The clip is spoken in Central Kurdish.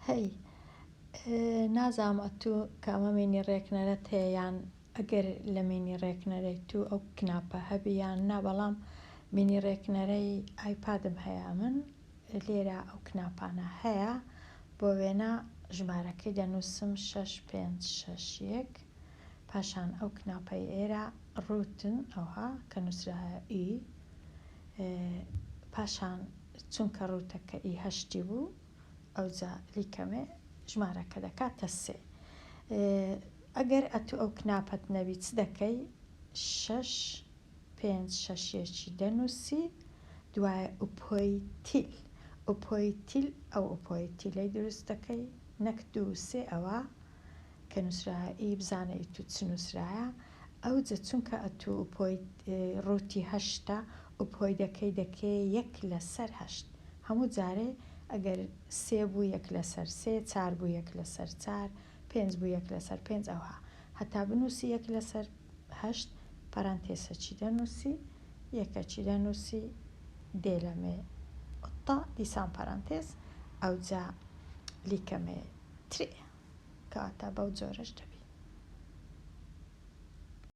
هەی نازانم ئەتوو کامە مینی ڕێکنەرەت هەیە یان ئەگەر لە مینی ڕێکنەرەی تو ئەو کناپە هەبی یان نا بەڵام مینی ڕێکنەرەی ئایپادم هەیە ئەمن لێرە ئەو کناپانە هەیە بۆ وێنە ژمارەکەی دەنووسم شەش پێنج شەش یەک پاشان ئەو کناپەی ئێرە ڕووتن ئەوها کە نووسرایە ئی پاشان چونکە ڕووتەکە ئی هەشتی بوو ئەوجا لیکەمێ ژمارەکە دەکاتە سێ. ئەگەر ئەتو ئەو کناپەت نەبی چ دەکەی؟ شەش پێنج شەش یەکی دەنووسی دوایە ئوپۆی تیل ئوپۆی تیل ئەو ئوپۆی تیلەی دروست دەکەی نەک دوو سێ ئەوە کە نووسرایە ئی بزانە ئی تو چ نووسرایە ئەوجە چونکە ئەتو ئوپۆی ڕووتی هەشتە ئوپۆی دەکەی دەکەیە یەک لەسەر هەشت هەموو جارێ ئەگەر سێ بوو یەک لەسەر سێ، چار بوو یەک لەسەر چار، پێنج بوو یەک لەسەر پێنج ئەوها هەتا بنووسی یەک لەسەر هەشت پەرانتێسەکی دەنووسی یەکەکی دەنووسی دێلەمێ ئوتە دیسان پەرانتێس ئەوجا لیکەمێ ترێ کەواتە بەو جۆرەش دەبێ.